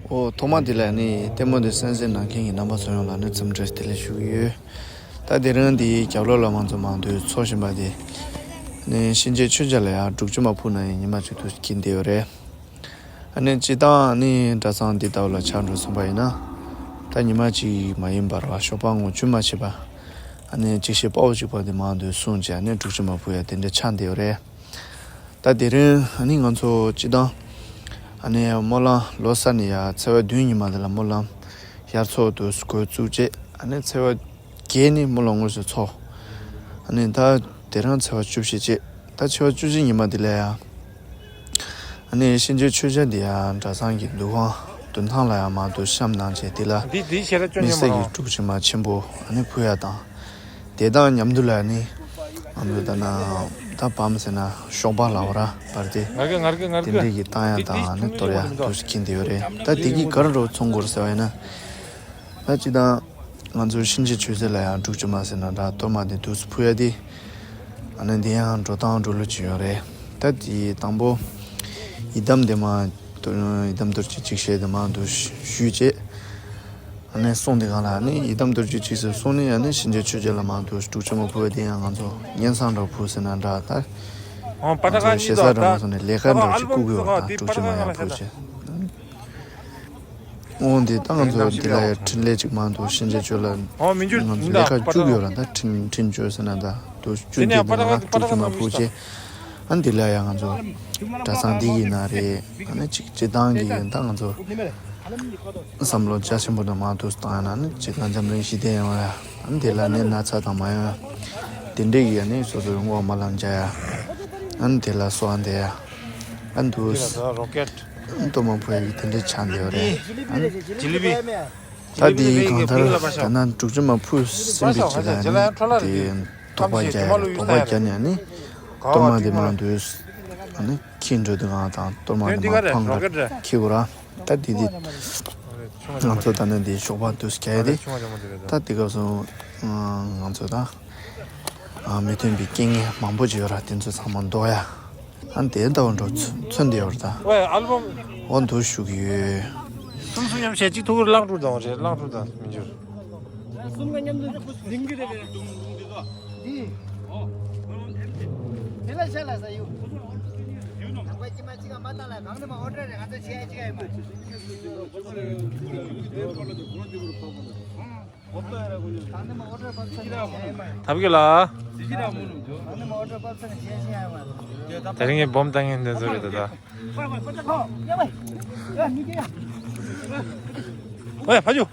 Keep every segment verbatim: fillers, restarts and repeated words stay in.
ཨོ། ཐོག་མ་དེ་ལ་ནི་ལྟད་མོ་འདི་གསན་གཟིགས་གནང་མཁན་གྱི་རྣམ་པ་ཚོ་ཡོངས་ལ་ནི་འཚམས་འདྲི་བདེ་ལེགས་ཞུ་གི་ཡོད། ད་དེ་རིང་འདི་རྒྱབ་ལོགས་ལ་ང་ཚོ་མང་དུ་འཚོགས་བཞིན་པ་དེ་ནི་གཤིན་རྗེ་ཆོས་རྒྱལ་ལ་ཡང་འབྲུག་ཆུ་མ་ཕུལ་ན་ཡང་ཉི་མ་གཅིག་ཏུ་འཁྱེར་བསྡད་ཡོད་རེད། ཨ་ནི་སྤྱིར་བཏང་ནི་གྲྭ་ཚང་འདི་ལྟ་བུ་ལ་ཆ་འགྲོ་སོང་པ་ཡིན་ན། ད་ཉི་མ་གཅིག་མ་ཡིན་པར་བ་ཞོགས་པ་ངོ་ཆུ་མ་ཕྱེད་པ། ཨ་ནི་ཅིག་ཤེས་དཔའ་བོ་གཅིག་པ་དེ་མང་དུ་གསུངས་བྱས་ཨ་ནི་འབྲུག་ཆུ་མ་ཕུལ་ཡ་དེ་འདྲ་ཆགས་བསྡད་ཡོད་རེད། ད་དེ་རིང་ཨ་ནི་ང་ཚོ་སྤྱིར་བཏང་ཨ་ནི་སྨོན་ལམ་ལོ་གསར་ནས་ཡ་ཚེས་པ་བདུན་ཉི་མ་དེ་ལ་སྨོན་ལམ་ཤར་ཚོགས་དུ་འགོ་བཙུགས་བྱས་ཨ་ནི་ཚེས་པ་བརྒྱད་ནས་སྨོན་ལམ་དངོས་སུ་ཚོགས། ཨ་ནི་ད་དེ་རིང་ཚེས་པ་བཅུ་བཞི་བྱས། ད་ཕྱི་ཟླ་བཅུ་གཅིག་ཉི་མ་དེ་ལ་ཡ། ཨ་ནི་གཤིན་རྗེ་ཆོས་རྒྱལ་འདི་ཡང་གྲྭ་ཚང་གི་འདུ་ཁང་མདུན་ཐང་ལ་ཡང་མང་དུ་བཤམས་གནང་བྱས་དེ་ལ་འདི་འདི་ཞེ་དྲག་སྐྱོན་དམིགས་ཉམས་བསལ་གྱི་མ་འབྲུག་ཆུ་མ་ཆེན་པོ་ཨ་ནི་ཕུལ་ཡ་དང་། དེ་དང་མཉམ་དུ་ལ་ནི་ང་ཚོ་ད་ན་ད་བམ་ཟེར་ན་ཤོག་སྦག་ལ་འོ་ར་བར་དེ་ངར་གི་ངར་གི་ངར་དེ་གི་འདྲའི་གི་བཏང་ཡ་དང་ཨ་ནི་གཏོར་ཡ་འདུག་སེ་མཁྱེན་དེ་ཡོད་རེད། ད་དེ་གི་ག་རེ་འགྲོ་ཚོང་སྐོར་ཟེར་བ་ཡིན་ན། ད་སྤྱིར་བཏང་ང་ཚོ་གཤིན་རྗེ་ཆོས་རྒྱལ་ལ་ཡང་འབྲུག་ཆུ་མ་ཟེར་ན་འདྲ་གཏོར་མ་དེ་འདུག་སེ་ཕུལ་ཡ་དེ། ཨ་ནི་འདི་ཡང་འགྲོ་སྟངས་འགྲོ་ལུགས་ཅིག་ཡོད་རེད། ད་དེ་དང་པོ་ཡི་དམ་དེ་མ་ཡི་དམ་རྡོ་རྗེ་འཇིགས་བྱེད་དེ་མ་འདུག་ཞུས་བྱས། ཨ་ནི་གསུངས་དེ་གང་ལ་ཨ་ནི་ཡི་དམ་རྡོ་རྗེ་འཇིགས་སུ་གསུངས་ནས་ཨ་ནི་གཤིན་རྗེ་ཆོས་རྒྱལ་ལ་མ་འདུག་འབྲུག་ཆུ་མ་ཕུལ་བ་དེ་ཡང་ང་ཚོ་སྙན་སེང་འདྲ་ཕུལ་ཟེར་ན་འདྲ་ད། ང་ཚོ་ཞེ་ས་འདྲ་མ་སོང་ནས་ལས་ཀ་འདྲ་ཅིག་བསྐུར་དགོས་བ་དང་འབྲུག་ཆུ་མ་ཡང་ཕུལ་བྱས། འོང་དེ་ད་ང་ཚོ་འདི་ལ་ཡ་འཕྲིན་ལས་ཅིག་མང་དུ་གཤིན་རྗེ་ཆོས་ལ་ང་ཚོ་ལས་ཀ་བཅུ་ཡོད་ར་ད་འཕྲིན་འཕྲིན་བཅོལ་ཟེར་ན་ད་དུ་བཅུ་འདི་འདི་ནང་ལ་དྲུག་ཅུ་མ་ཕུལ་རྗེས་ཨ་འདི་ལ་ཡ་ང་ཚོ་གྲྭ་ཚང་འདི་ཡིན་ན་རེད། ཨ་ནི་ཅིག་སྤྱིར་བཏང་གི་ཡིན་ད་ང་ཚོ་བསམ་བློ་རྒྱ་ཆེན་པོ་དང་མང་དུ་བཏང་ཡ་ན་ནི་ཅིག་ང་འཛམ་གླིང་ཞི་བདེ་ཡོང་ཡ་ཨ་འདི་ལ་ནི་ན་ཚ་དང་མ་ཡོང་ཡ་དེ་འདྲའི་གི་ཨ་ནི་སོ་སོའི་བསྔོ་བ་སྨོན་ལམ་རྒྱག་ཡ་ཨ་ནི་དེ་ལ་གསོལ་བ་འདེབས་ཡ་ཨ་འདུག་གཏོར་མ་ཕུལ་ཡག་གི་དེ་འདྲའི་ཆགས་འདི་ཡོད་རེད། ཨ་ནི་ཇི་ལི་བི། ད་དེའི་གང་ལྟར་ད་ན་དྲུག་ཅུ་མ་ཕུལ་ཟིན་པའི་རྗེས་ལ་ནི་དེ་དོགས་པ་རྒྱག་ཡ་དོགས་པ་རྒྱག་ནས་ནི་གཏོར་མ་དེ་མ་འདུག་ཨ་ནི་ཁྱི་འགྲོ་དུས་གང་དང་གཏོར་མ་དེ་མ་འཕངས་པར་ཁྱི་བོ་ར་ད་དེ་དེ་ང་ཚོ་ད་ནི་དེ་ཞོགས་པ་དུས་རྒྱག་ཡ་དེ་ད་དེ་སྐབས་སུ་ང་ཚོ་ད། ཨ་མི་མཐུན་པའི་རྐྱེན་ངན་མང་པོ་ཅིག་ཡོད་ར་དེ་ཚོ་ཚང་མ་ཟློག་ཡ། ཨ་དེ་ལྟ་བུ་འགྲོ་མཚོན་བསྡད་ཡོད་རེད་ད། ཝེ་ཨལ་བམ། འོ་འདུག་ཞུ་གི་ཡོད། སུམ་སུམ་མཉམ་བཤད་གཅིག་ཐུག་གུར་བླངས་འགྲོ་དང་རེད་བླངས་འགྲོ་དང་མི་འགྱུར། སུམ་ག་མཉམ་དུ་འཛིང་གི་རེད་རེད། འདི། དེ་ལ་ཤ་ལ་ས་ཡོད། ནང་པ་ཅི་མ་ཅི་ག་མ་བཏང་ལ་གང་ནས་མ་ཨོ་ཏྲ་རེད་ང་ཚོ་བྱས་ཅི་ག་ཡིན་པ། ཐབས་ཀྱི་ལ། དེ་རིང་གི་སྦོམ་བཏང་མཁན་དེ་ཚོ་རེད་ད་ད། ཨོ་ཡ་ཕ་ཇོ།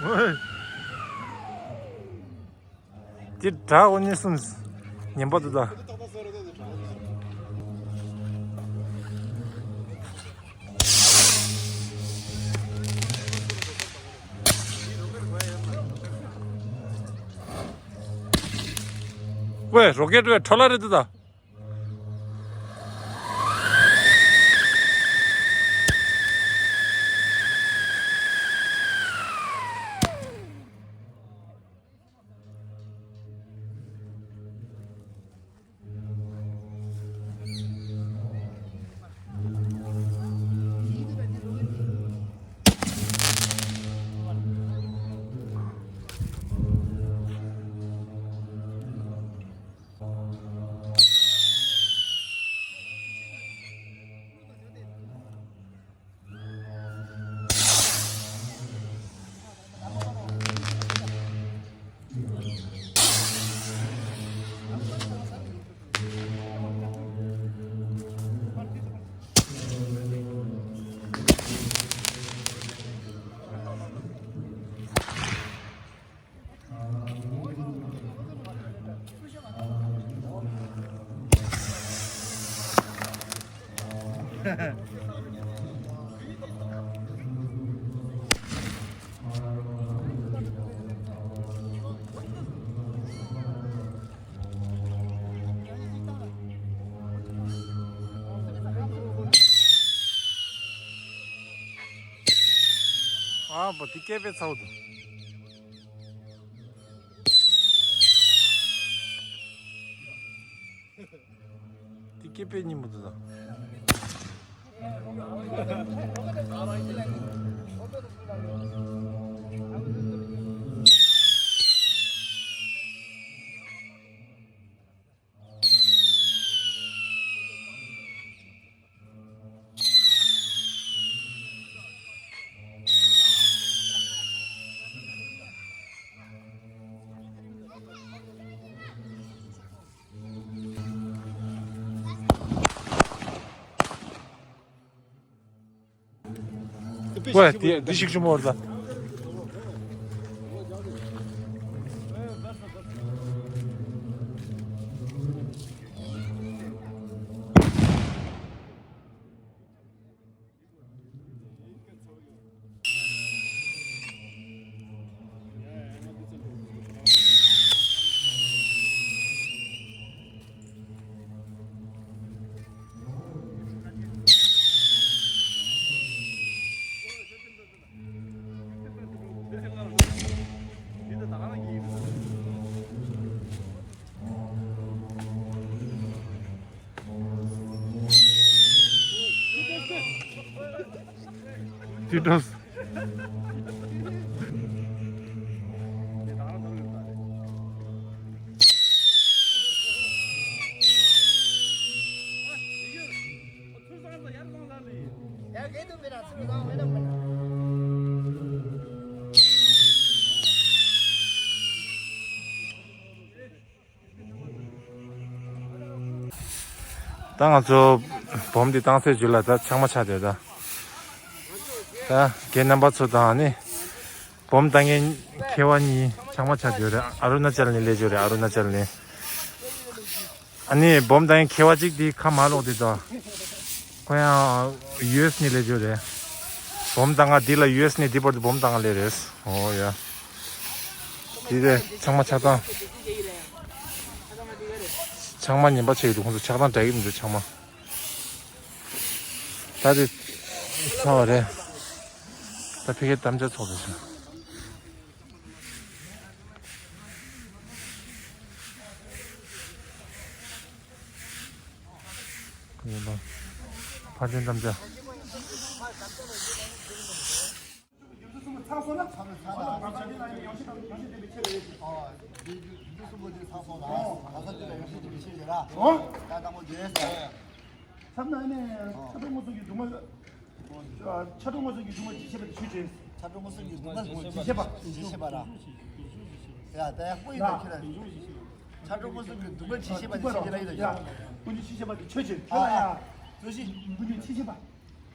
འདི་དྲག་འོ་ནི་གསུམ། ཉན་པ་འདུག་ད། ཝེ་རོ་ཀེཊ་ཝེ་འཕྲོ་བརླག་རེད་འདུག་ད། ཨ་བ་དེ་སྐད་པའི་ཚ་བོ་དང་། དེ་སྐད་པའི་སྙིང་པོ་དེ་དང་། ཝེ་དེ་འདི་ཞིག་ཆུ་མོར་ད། དུས་འགྲོ། ད་ང་ཚོ་སྦོམ་འདི་བཏང་ཚར་རྗེས་ལ་ད་ཆང་མ་ཆགས་བསྡད། ད་ད་རྒན་རྣམ་པ་ཚོ་དང་ནི་སྦོམ་བཏང་མཁན་མཁས་པ་གཉིས་ཆང་མ་ཆགས་བསྡད་ཡོད་རེད། ཨ་རུ་ན་ཅལ་ནས་སླེབས་ཡོད་རེད། ཨ་རུ་ན་ཅལ་ནས། ཨ་ནི་སྦོམ་བཏང་མཁན་མཁས་པ་གཅིག་དེ་ཁ་མ་ལོག་དེ་ད། ཁོ་ཡང་ཡུ་ཨེས་ནས་སླེབས་ཡོད་རེད། སྦོམ་བཏང་ག་འདི་ལ་ཡུ་ཨེས་ནས་འདི་བར་དུ་སྦོམ་བཏང་ག་སླེབས་རེད། ཨོ་ཡ། དེ་རེད། ཚང་མ་ཆགས་སྡང་། ཚང་མ་ཉན་པ་བྱས་ཡོད་འདུག་ཁོང་ཚོ་ཆགས་སྡང་འདྲ་གི་མི་འདུག་ཚང་མ། ད་དེ་ཚར་བ་རེད། ད་ཕ་གིའི་དམ་བཅའ་ཚོགས་དེ་བྱུང་། ཕར་འདོན་དམ་བཅའ། ཚབ་ན་ནས་ཚ་པོའི་ངོ་སྲུང་གི་སྡུག་བསྔལ། ཕྱག་དྲུག་མངོན་སུམ་གྱི་སྡུག་བསྔལ་ཇི་ཤེས་པ་དེ་ཆོས་ཅན། ཕྱག་དྲུག་མངོན་སུམ་གྱི་སྡུག་བསྔལ་ཇི་ཤེས་པ། ཇི་ཤེས་པ་ར། ཡ་ད་ཡག་པོ་ཡིན་ད་ཁྱེད་རང་། ཕྱག་དྲུག་མངོན་སུམ་གྱི་སྡུག་བསྔལ་ཇི་ཤེས་པ་དེ་ཆོས་ཅན་ལ་ཡིན་ད། ཡ་ཀུན་འབྱུང་ཇི་ཤེས་པ་དེ་ཆོས་ཅན། ཁྱེད་རང་ཡ། ཀུན་འབྱུང་ཇི་ཤེས་པ།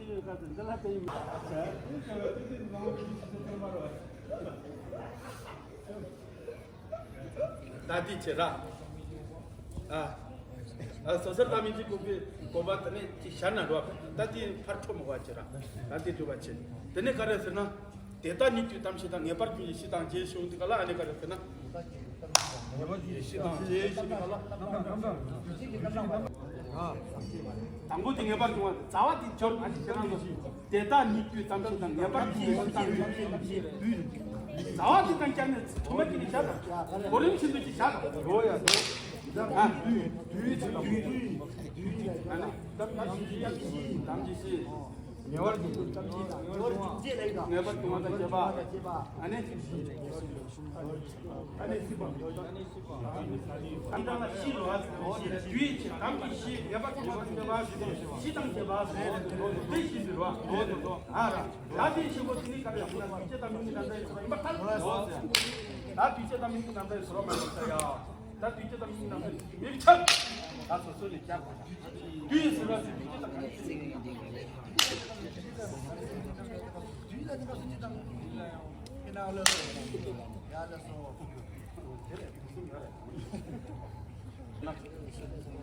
ཅི་ཡོད་ག་ཚོད་འདི་ལ་བལྟས་ཡིན། ད་དེ་བྱེད་ར། ཨ། ཨ་སོ་སོར་ད་མིན་གྱི་གོ་གི་གོ་བ་དེ་ནས་ཅི་ཤར་ན་འགྲོ་བ། ད་དེ་ཕར་འཕྲོ་མི་བ་བྱེད་ར། ད་དེ་འགྲོ་བ་བྱེད། དེ་ནས་ག་རེ་ཟེར་ན། དེ་ལྟར་ཉིད་དུ་གཏམས་ཤིང་དང་། ངེས་པར་འབྱུང་བའི་གཞི་དང་རྗེས་ཞུགས་འདི་ག་ལ་ཨ་ནི་ག་རེ་ཟེར་ན། ངེས་པར་འབྱུང་བའི་གཞི་དང་རྗེས་ཞུགས་འདི་ག་ལ། དང་པོ་དེ་ངེས་པར་འབྱུང་བ་རྩ་བ་དེ་སྦྱོར་ཨ་ནི་ཁྱེད་རང་ཚོ། དེ་ལྟར་ཉིད་དུ་གཏམས་ཤིང་དང་། ངེས་པར་འབྱུང་བའི་གཞི་དང་རྗེས་ཞུགས་འདི་ག་ལ། རྩ་བ་དེ་དང་བསྐྱར་ནས་ཐོག་མ་དེ་ནས་བཞག་དང་། གོ་རིམ་བཞིན་དུ་ཅིག་བཞག་དང་། འགྲོ་ཡ་འགྲོ། ཨ། དུས་དུས་དུས་དུས། ཨ་ནི། གཏམས་ཤིང་གཏམས་ཤིང་གཏམས་ཤིང་། ངེས་པར་འབྱུང་། ངེས་པར་འབྱུང་བ་དང་བཅས་པ། ཨ་ནི། ཨ་ནི་སྲིད་པ། ཨ་ནི་སྲིད་པ། ཨ་ནི་སྲིད་པ། ཨ་ནི་སྲིད་པ། ཨ་ནི་སྲིད་པ། དུས་ཀྱི་གཏམས་ཀྱི་གཞི། ངེས་པར་འབྱུང་བ་དང་བཅས་པ། གཞི་དང་བཅས་པ། དེ་བཞིན་དུ་རོ། ཨ་ར། ད་དེ་ཆེན་པོ་དེ་ནི་ག་རེ་ཡིན་ན། དུས་བཅད་དང་མིང་གི་རྣམ་གྲངས་ཡིན་ཟེར་བ་ཡིན་པར་ཐལ། ད་དུས་བཅད་དང་མིང་གི་རྣམ་གྲངས་ཡིན་ཟེར་བ་མ་ཡིན་པར་ཐལ་ཡ། ད་དུས་བཅད་དང་མིང་གི་རྣམ་གྲངས་ཡིན་མིན་ཆགས། ད་སོ་སོ་ནས་བསྐྱར་དུས་ཟེར་བ་དེ་དུས་བཅད་དང་མིང་གི། དུས་ལ་དེ་ག་སུ་ཅི་དང་། ཡིན་ན་ལ་སོ། ཡ་ལ་སོ། དེ་རེད། དེ་གསུམ་ཡོད་རེད། ན། ཁྱེད་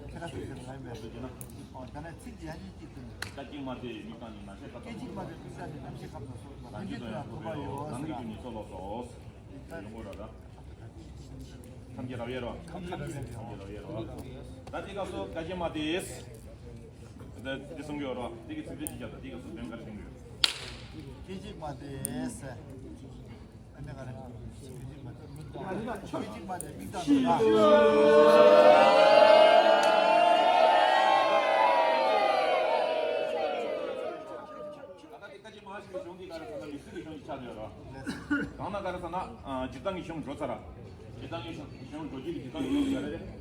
ཀ་ཚོས་ལན་མེད་པ་བརྗོད་ན། ཨོ། ད་ནས་ཚིག་ཡ་གཉིས་ཀྱིས་བསྟན། སྐད་ཅིག་མ་དེ་མིག་དང་ནི་ནམ་ཞིག་ཁ། སྐད་ཅིག་མ་དེ་མིག་དང་ནི་ནམ་ཞིག་ཁ། རང་རྒྱུད་དང་ཡང་ཐོབ་པ་ཡོད། རང་རྒྱུད་ཀྱི་ཉེས་སོགས་ལོགས་སོ། ཡོང་གོ་ར་ར། ཐམས་ཅད་རབ་དབྱེ་རོ། ཐམས་ཅད་རབ་དབྱེ་རོ། ད་དེ་སྐབས་སུ་སྐད་ཅིག་མ་དེས། དེ་དེ་གསུང་གི་ཡོད་རོ། དེ་གི་ཚིག་དེ་ཅི་བྱ་དང་དེ་སྐབས་སུ་དོན་ག་རེ་བྱུང་གི་ཡོད། སྐད་ཅིག་མ་དེས། ཨ་ནི་ག་རེ། ཆོས་ཀྱི་མ་དེ་མིག་དང་ནི། ད་ལྟ་དེ་ཀ་ཅི་མ་ཧ་ཤི་གི་གཞུང་འདི་ག་རེ་ཟེར་ན་མི་སྲིད་ཀྱི་གཞུང་ཅིག་ཆགས་ཡོད་ར། གང་ན་ག་རེ་ཟེར་ན། ཨ། སྤྱིར་བཏང་གི་གཞུང་འགྲོ་ཚར་ར། སྤྱིར་བཏང་གི་གཞུང་གཞུང་འགྲོ་རྒྱུ་གི་སྤྱིར་བཏང་གི་གཞུང་ག་རེ་རེད།